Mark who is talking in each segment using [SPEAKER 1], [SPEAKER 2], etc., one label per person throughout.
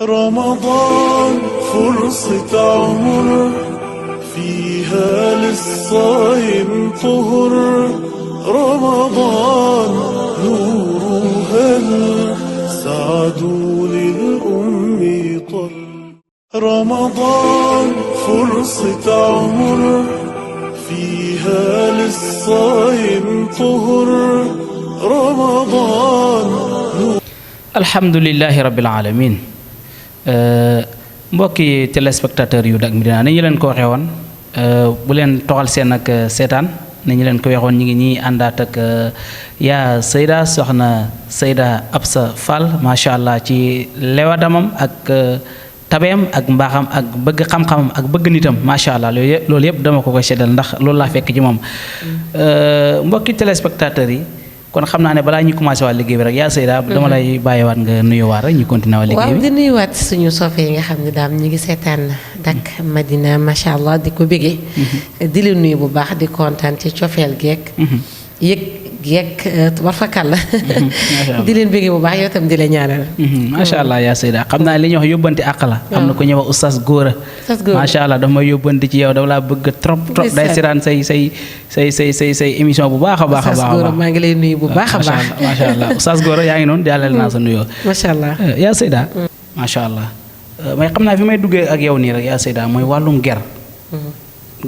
[SPEAKER 1] رمضان فرصة عمر فيها للصائم طهر. رمضان نور هل سعد للأم طل. رمضان فرصة عمر فيها للصائم طهر. رمضان
[SPEAKER 2] الحمد لله رب العالمين. mbokki téléspectateurs yu Dak Médina ni ñu leen ko waxee woon bu leen toxal seen ak seetaan ni ñu leen ko waxoon ñi ngi ñii àndaat ak yaa Seyda soxna Seyda Absa Fall macha allah ci lewadamam ak tabeem ak mbaaxam ak bëgg xam-xamam ak bëgg nitam macha allah loolu yëpp dama ko koy seddal ndax loolu laa fekk ci moom mbokki téléspectateurs yi. kon xam naa ne balaa ñu commencé waat liggéey bi rek yaa Seyda dama lay bàyyiwaat nga nuyuwaat rek ñu continué waat liggéey bi.
[SPEAKER 3] waaw di nuyuwaat suñu soppee yi nga xam ne daam ñu ngi seetaan Dak Médina macha allah di ko bëggee. di la nuyu bu baax di kontaan ci cofeel geek yëg geek warfakal la. di leen bëggee bu baax yow tam di la ñaanal.
[SPEAKER 2] macha allah yaa Seyda xam naa li ñuy wax yóbbante àq la. am na ko ñuy wax oustaz Góora. macha allah dafa may yóbbante ci yow dafa laa bëgg trop day siraan say émission bu baax a baax a baax.
[SPEAKER 3] oustaz Góora maa ngi lay nuyu bu baax a baax.
[SPEAKER 2] macha allah oustaz Góora yaa ngi noonu jàllale naa sa nuyoo.
[SPEAKER 3] macha allah
[SPEAKER 2] yaa Seyda. macha allah may xam naa fi may duggee ak yow nii rek yaa Seyda mooy wàllum ger.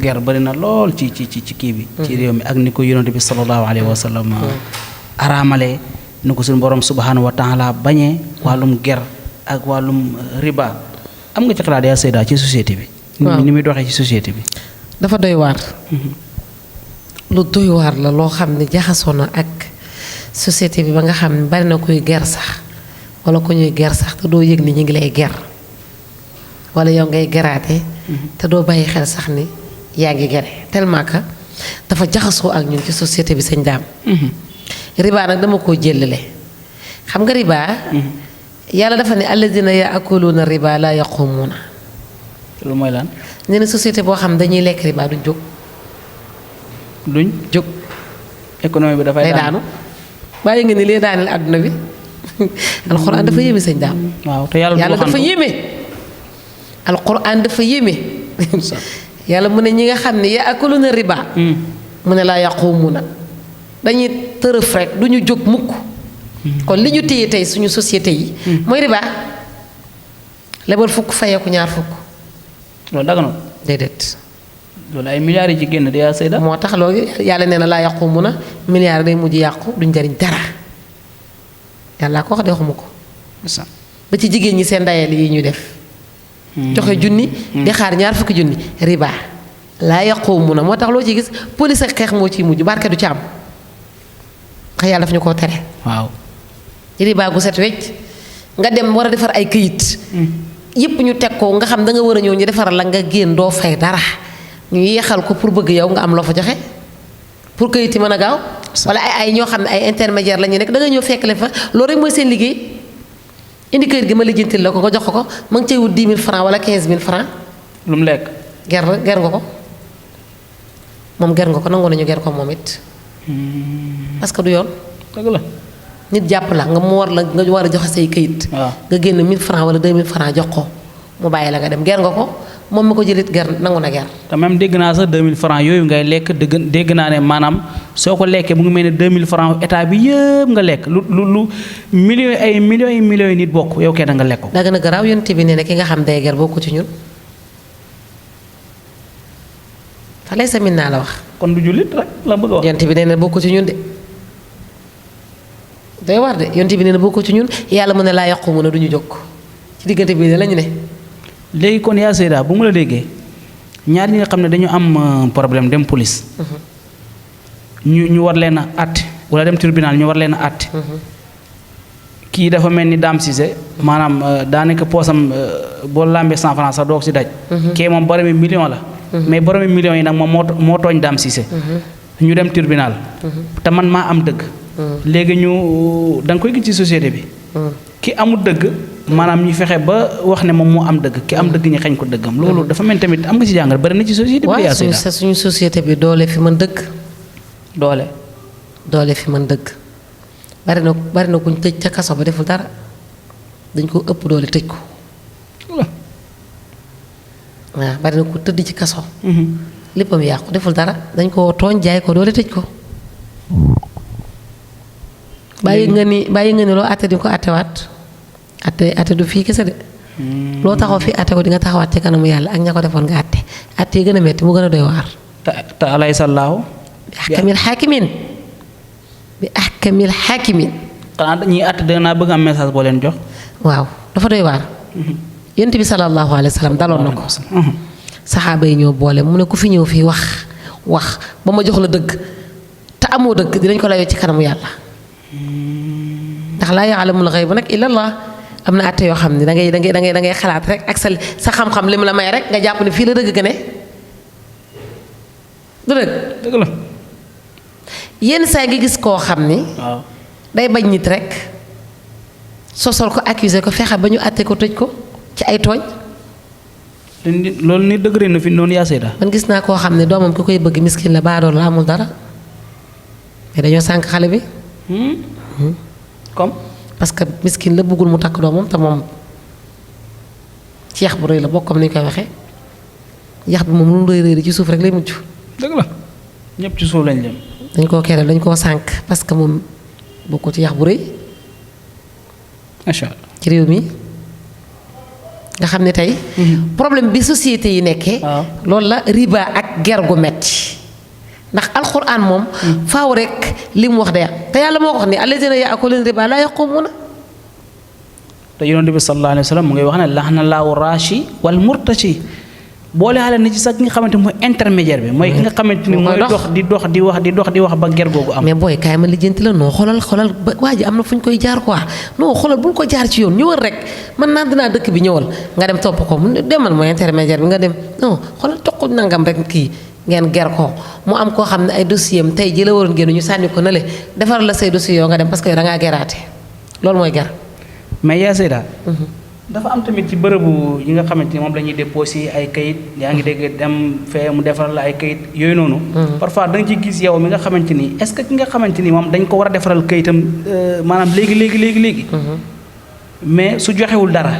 [SPEAKER 2] ger bari na lool ci kii bi. ci réew mi ak ni ko yonent bi sallallahu alayhi wa sallam araamale ni ko suñu borom subhanahu wa taala bañee wàllum ger ak wàllum riba am nga ci xalaat yaa Seyda ci société bi. ni muy doxee ci société bi.
[SPEAKER 3] dafa doy waar. lu doy waar la loo xam ne jaxasoo na ak société bi ba nga xam ne bari na kuy ger sax wala ku ñuy ger sax te doo yëg ni ñu ngi lay ger wala yow ngay geraate te doo bàyyi xel sax ni yaa ngi gere tellement que dafa jaxasoo ak ñun ci société bi sëñ daam. riba nag dama koo jëllale xam nga riba. yàlla dafa ne alladina yaakuluuna riba la yaqumuuna.
[SPEAKER 2] lu mooy lan.
[SPEAKER 3] nee na société boo xam dañuy lekk riba duñ jóg.
[SPEAKER 2] duñ
[SPEAKER 3] jóg.
[SPEAKER 2] économie bi dafay
[SPEAKER 3] daanu. bàyyi nga ni lee daaneel àdduna bi. alxuraan dafa yéeme sëñ daam.
[SPEAKER 2] waaw te yàlla
[SPEAKER 3] dafa yéeme. alxuraan dafa yéeme. yàlla mu ne ñi nga xam ne yaakuluuna riba. mu ne laa yaqumuuna. dañuy tërëf rek du ñu jóg mukk. kon li ñu téye tey suñu société yi. mooy riba. lebal fukk fayeeku ñaar fukk.
[SPEAKER 2] loolu daganoon.
[SPEAKER 3] déedéet.
[SPEAKER 2] loolu ay milliards yi ci génn de yaa Seyda.
[SPEAKER 3] moo tax loolu yàlla nee na laa yaqumuuna milliards day mujj yàqu duñ jariñ dara. yàlla ko wax de waxuma ko. ba ci jigéen ñi seen ndayeel yi ñuy def. joxe junni. di xaar ñaar fukki junni riba. laa yaqumuuna moo tax loo ci gis police ak xeex moo ciy mujj barke du ci am. ndax yàlla daf ñu koo tere.
[SPEAKER 2] waaw.
[SPEAKER 3] riba gu set wecc nga dem war a defar ay këyit. yépp ñu teg ko nga xam da nga war a ñëw ñu defaral la nga génn doo fay dara. ñu yeexal ko pour bëgg yow nga am loo fa joxe pour këyit yi mën a gaaw. wala ay ñoo xam ne ay intermédiaire la ñu nekk da nga ñëw fekk leen fa loolu rek mooy seen liggéey. indi këyit gi ma lijjantil la ko nga jox ko ma ngi cay wut 10 000 francs wala 15 000 francs.
[SPEAKER 2] lu mu lekk.
[SPEAKER 3] ger nga ko moom ger nga ko nangu nañu ger ko moom it. parce que du yoon.
[SPEAKER 2] dëgg la.
[SPEAKER 3] nit jàpp la nga mu war la nga war a joxe say këyit.
[SPEAKER 2] waaw nga
[SPEAKER 3] génn 1000 francs wala 2000 francs jox ko mu bàyyi la nga dem ger nga ko moom mi ko jëlit ger nangu na ger.
[SPEAKER 2] te même dégg naa sax 2000 francs yooyu ngay lekk dégg naa ne maanaam soo ko lekkee mu ngi mel ne 2000 francs état bi yëpp nga lekk lu millions yi millions yi nit bokk yow kenn nga lekk ko.
[SPEAKER 3] daa gën a garaaw yonent bi nee na ki nga xam day ger bokku ci ñun. fa lay sa min naa la wax.
[SPEAKER 2] kon du jullit rek la bëgg a wax.
[SPEAKER 3] yonent bi nee na bokku ci ñun de. doy war de yonent bi nee na bokku ci ñun yàlla mu ne laa yaqumuuna du ñu jóg ci diggante bii de la ñu ne.
[SPEAKER 2] léegi kon yaa Seyda bu mu la déggee ñaar ñi nga xam ne dañu am problème dem police. ñu war leen a àtte wala dem tribunal ñu war leen a àtte. kii dafa mel ni Dame Cissé maanaam daanaka poosam boo lambee 100 francs sax doog si daj. kee moom boromi million la. mais boromi millions yi nag moom moo tooñ Dame Cissé. ñu dem tribunal. te man maa am dëgg. léegi ñu da nga koy gis ci société bi. ki amul dëgg. maanaam ñu fexe ba wax ne moom moo am dëgg ki am dëgg ñu xañ ko dëggam loolu dafa mel tamit am nga ci jàngal bari na ci société bi. yaa Seyda
[SPEAKER 3] waaw suñu société bi doole fi mën dëgg.
[SPEAKER 2] doole
[SPEAKER 3] fi mën dëgg. bari na kuñ tëj ca kaso ba deful dara dañ ko ëpp doole tëj ko waaw bari na ko tëdd ci kaso. léppam yàqu deful dara dañ ko tooñ jaay ko doole tëj ko. bàyyi nga ni loo àtte di ko àttewaat àtte du fii kese de. loo taxaw fii àtte ko di nga taxawaat ci kanamu yàlla ak ña ko defoon nga àtte yi gën a metti mu gën a doy waar.
[SPEAKER 2] te alaysa llaahu
[SPEAKER 3] bi ahkamil xaakimin.
[SPEAKER 2] xanaa ñiy àtte danaa bëgg am message boo leen jox.
[SPEAKER 3] waaw dafa doy waar. yonent bi sallallahu alayhi wa sallam daloon na ko. saxaaba yi ñoo boole mu ne ku fi ñëw fii wax ba ma jox la dëgg te amoo dëgg dinañ ko layoo ci kanamu yàlla. ndax laa ya'lamul ghayba nag illa Allah. am na àtte yoo xam ne da ngay xalaat rek ak sa xam-xam li mu la may rek nga jàpp ne fii la dëgg gëne du dëgg
[SPEAKER 2] la.
[SPEAKER 3] yenn saa ngi gis koo xam ni.
[SPEAKER 2] waaw
[SPEAKER 3] day bañ nit rek sosol ko accuser ko fexe ba ñu àtte ko tëj ko ci ay tooñ.
[SPEAKER 2] loolu ni dëgg na fi noonu yaa Seyda.
[SPEAKER 3] man gis naa koo xam ne doomam ki koy bëgg miskin la baadool la amul dara mais dañoo sànq xale bi.
[SPEAKER 2] comme.
[SPEAKER 3] parce que miskin la bëggul mu takk doomam te moom ci yax bu rëy la bokk comme ni ñu koy waxee yax bi moom lu mu rëy ci suuf rek lay mujj.
[SPEAKER 2] dëgg la ñëpp ci suuf lañ jëm.
[SPEAKER 3] dañ koo kereel dañ koo sànq parce que moom bokkul ci yax bu rëy.
[SPEAKER 2] macha allah
[SPEAKER 3] ci réew mi nga xam ne tey. problème bi société yi nekkee. loolu la riba ak ger gu metti ndax alxuraan moom. faaw rek li mu wax de te yàlla moo ko wax ni allazina ya'kuluna riba laa yaqumuna.
[SPEAKER 2] te yonent bi sallallahu alayhi wa sallam mu ngay wax ne laxna laahu raashi wal murtashi boole xale na ci sax ki nga xamante mooy intermédiaire bi. mooy ki nga xamante ni mooy dox di wax ba ger googu am.
[SPEAKER 3] mais booy kaay ma lijjanti la non xoolal ba waa ji am na fu ñu koy jaar quoi non xoolal bul ko jaar ci yoon ñëwal rek man naa dinaa dëkk bi ñëwal nga dem topp ko mu demal mooy intermédiaire bi nga dem non xoolal toq nangam rek kii. ngeen ger ko mu am koo xam ne ay dossier am tey ji la waroon génn ñu sànni ko na le defar la say dossier yoo nga dem parce que yow da ngaa geraate loolu mooy ger.
[SPEAKER 2] mais yaa Seyda. dafa am tamit ci bërëbu yi nga xamante ni moom la ñuy déposé ay kayit yaa ngi dégg dem fee mu defaral la ay kayit yooyu noonu. parfois da nga ci gis yow mi nga xamante ni est-ce que ki nga xamante ni moom dañ ko war a defaral kayitam maanaam léegi. mais su joxewul dara.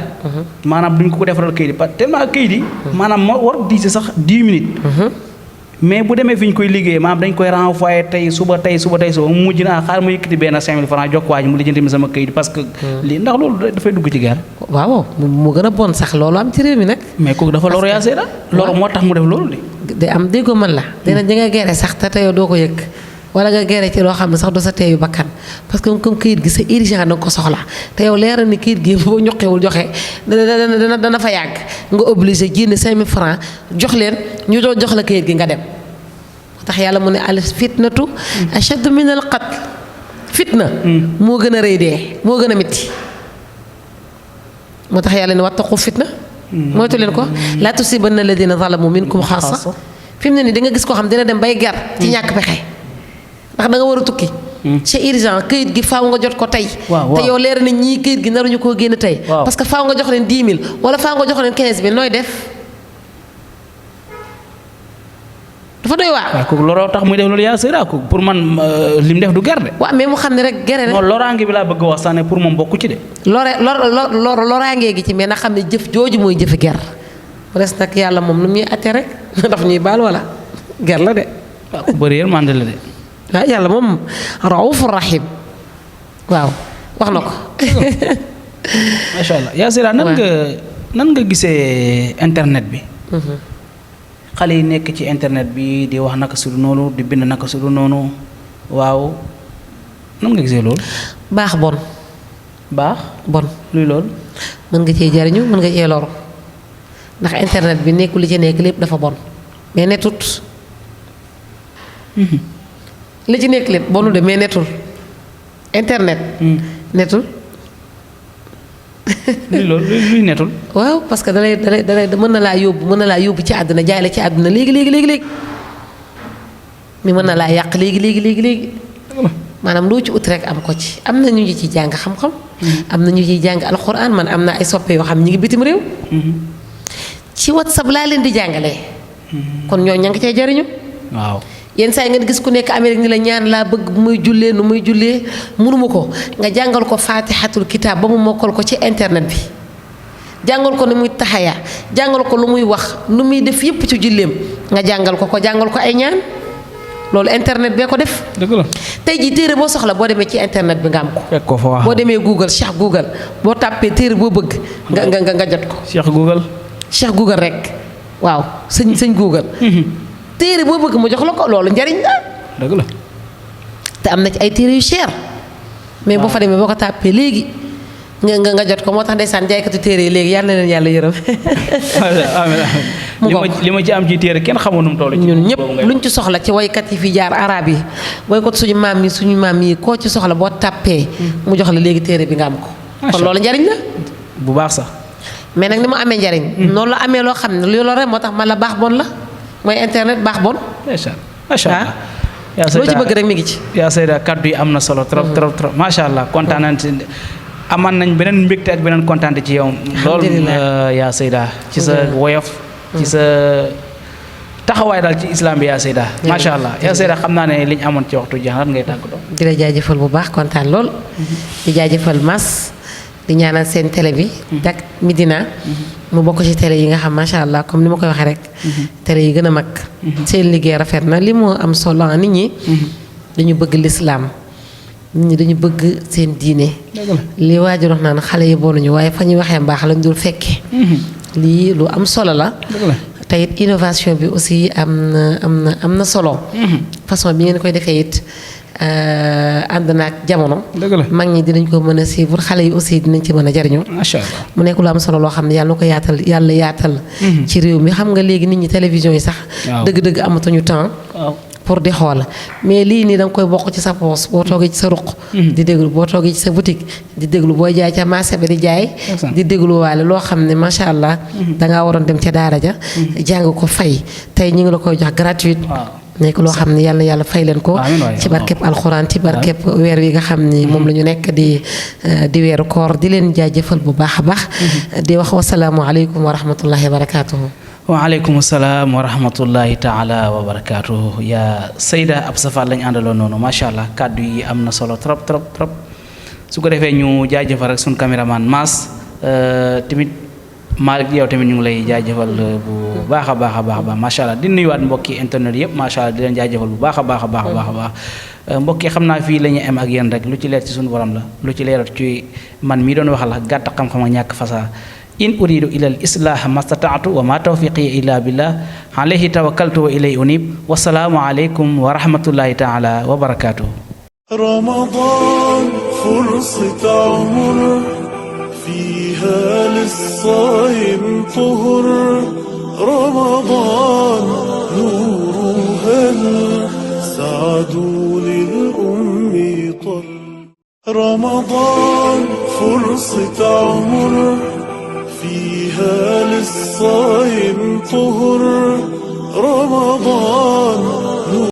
[SPEAKER 2] maanaam duñ ko defaral kayit yi tellement kayit yi. maanaam moo war diise sax 10 minutes. mais bu demee fi ñu koy liggéey maanaam dañ koy renvoyer tey suba mu mujj naa xaar ma yëkkati benn 5000 francs jox ko waa ji mu lijjanti mi sama kayit parce que lii ndax loolu dafay dugg ci ger.
[SPEAKER 3] waaw mu gën a bon sax loolu am ci réew mi nag.
[SPEAKER 2] mais kooku dafa loru yaa Seyda. loolu moo tax mu def loolu de.
[SPEAKER 3] day am déggoo man la. dina di nga gere sax te yow doo ko yëg wala nga gere ci loo xam ne sax du sa teeyu bakkan parce que comme kayit gi c'est urgent da nga ko soxla te yow leeral ni kayit gi boo ñoqewul joxe dana fa yàgg nga obligé génne 5000 francs jox leen ñu doon jox la kayit gi nga dem. tax yàlla mu ne al fitnatu ashaddu min al qatl fitna moo gën a rëy dee moo gën a métti moo tax yàlla ne wattaqu fitna moytu leen ko laa tusibanna alladina zalamu minkum xaasa fi mu ne nii di nga gis koo xam dina dem bay ger ci ñàkk pexe ndax da nga war a tukki c'est urgent këyit gi faaw nga jot ko tey te yow leer na ñii këyit gi naruñu koo génn tey parce que faaw nga jox leen 10 000 wala faaw nga jox leen 15 000 nooy def dafa doy waar.
[SPEAKER 2] waaw kooku looloo tax muy def loolu yaa Seyda kooku pour man li mu def du ger de.
[SPEAKER 3] waaw mais mu xam ne rek gere rek.
[SPEAKER 2] non loraange bi laa bëgg a wax sax ne pour moom bokku ci de.
[SPEAKER 3] loraange gi ci mais na xam ne jëf jooju mooy jëfi ger res nag yàlla moom nu muy atte rek daf ñuy baal wala ger la de.
[SPEAKER 2] waaw ku bëri yërmande la de.
[SPEAKER 3] waaw yàlla moom rauf rahim waaw wax na ko.
[SPEAKER 2] macha allah yaa Seyda nan nga gisee internet bi. xale yi nekk ci internet bi di wax naka su du noonu di bind naka su du noonu waaw nan nga gisee loolu.
[SPEAKER 3] baax bon.
[SPEAKER 2] luy loolu.
[SPEAKER 3] mën nga cee jariñu mën nga cee loru ndax internet bi nekkul li ci nekk lépp dafa bon mais netut. li ci nekk lépp bonu de mais netul internet. netul.
[SPEAKER 2] luy loolu luy netul.
[SPEAKER 3] waaw parce que dalay mën na laa yóbbu ci àdduna jaay la ci àdduna léegi mi mën na laa yàq léegi maanaam loo ci ut rek am ko ci am na ñu ci jàng xam-xam. am na ñu ciy jàng alxuraan man am na ay soppe yoo xam ñi ngi bitim réew. ci WhatsApp laa leen di jàngalee. kon ñoo ña ngi cay jariñu.
[SPEAKER 2] waaw.
[SPEAKER 3] yenn saa yi nga gis ku nekk Amérique ni la ñaan laa bëgg bu muy jullee nu muy jullee mënuma ko nga jàngal ko faatixatul kitaab ba mu mokkal ko ci internet bi jàngal ko ni muy taxaya jàngal ko lu muy wax nu muy def yépp ci julleem nga jàngal ko jàngal ko ay ñaan loolu internet bee ko def.
[SPEAKER 2] dëgg la
[SPEAKER 3] tey jii téere boo soxla boo demee ci internet bi nga am ko.
[SPEAKER 2] fekk ko fa waaw
[SPEAKER 3] boo demee Google Cheikh Google boo tàppee téere boo bëgg nga jot ko. Cheikh Google rek waaw sëñ Google. téere boo bëgg mu jox la ko loolu njariñ la.
[SPEAKER 2] dëgg la
[SPEAKER 3] te am na ci ay téere yu cher. mais boo fa demee boo ko tàppee léegi nga jot ko moo tax ndeysaan jaaykatu téere yi léegi yàlla na leen yàlla yërëm. mu bokk
[SPEAKER 2] li ma ci am ci téere kenn xamoon nu mu toll.
[SPEAKER 3] ñun ñëpp luñ ci soxla ci waykat yi fi jaar arab yi boykat suñu maam yi koo ci soxla boo tàppee. mu jox la léegi téere bi nga am ko. kon loolu njariñ la.
[SPEAKER 2] bu baax sax.
[SPEAKER 3] mais nag ni mu amee njariñ. noonu la amee loo xam ne loolu rek moo tax man la baax bon la mooy internet baax bon.
[SPEAKER 2] macha allah.
[SPEAKER 3] loo ci bëgg rek mi ngi ci.
[SPEAKER 2] yaa Seyda kaddu yi am na solo trop trop macha allah kontaan nañ ci aman nañ beneen mbégte ak beneen kontaante ci yow. lool yaa Seyda ci sa woyof. ci sa taxawaay daal ci islam bi yaa Seyda. macha allah yaa Seyda xam naa ne liñ amoon ci waxtu jeex lan ngay tàggatoo.
[SPEAKER 3] di la jaajëfal bu baax kontaan lool. di jaajëfal Mass. di ñaanal seen télé bi. Dak Médina. mu bokk ci télé yi nga xam macha allah comme ni ma koy waxee rek. télé yi gën a mag. seen liggéey rafet na li moo am solo nit ñi. dañu bëgg lislaam nit ñi dañu bëgg seen diine. li waajur wax naan xale yi bonuñu waaye fa ñuy waxee mbaax lañ dul fekke lii lu am solo la. te it innovation bi aussi am na solo. façon bi ngeen koy defee it. ànd naag jamono. mag ñi dinañ ko mën a suivre xale yi aussi dinañ ci mën a jariñu.
[SPEAKER 2] macha allah
[SPEAKER 3] mu nekk lu am solo loo xam ne yàlla na ko yaatal. ci réew mi xam nga léegi nit ñi télévision yi sax. dëgg-dëgg amatuñu temps. pour di xool mais lii nii da nga koy bokk ci sa poos boo toogee ci sa ruq. di déglu boo toogee ci sa boutique di déglu booy jaay ca marché bi di jaay. di déglu waale loo xam ne macha allah. dangaa waroon dem ca daara ja. jàng ko fay tey ñu ngi la koy jox gratuite. nekk loo xam ne yàlla fay leen ko ci barkeb alxuraan ci barkeb weer wi nga xam ni moom la ñu nekk di weeru koor di leen jaajëfal bu baax a baax di wax wasalaamu aleykum wa rahmatullahi wa barakaatuhu.
[SPEAKER 2] waaleykum salaam wa rahmatullahi taala wa barakaatuhu yaa Seyda Absa Fall lañu àndaloon noonu macha allah kàddu yi am na solo trop trop trop su ko defee ñu jaajëfal rek suñu caméraman Mass tamit Malick yow tamit ñu ngi lay jaajëfal bu baax a baax macha allah di nuyuwaat mbokki internet yëpp macha allah di leen jaajëfal bu baax a baax mbokk yi xam naa fii la ñuy am ak yéen rek lu ci leer ci suñu borom la lu ci leerat ci man mii doon waxal gàtt xam-xam ak ñàkk fasaa in uridu ila al islah mastataatu wa ma tawfiqi illa billah alayhi tawakkaltu wa ilayhi unib wasalaamu aleykum wa rahmatullahi taala wa barakatuh.
[SPEAKER 1] رمضان فرصة عمر فيها للصائم طهر رمضان نور هل سعد للأم طل رمضان فرصة عمر فيها للصائم طهر رمضان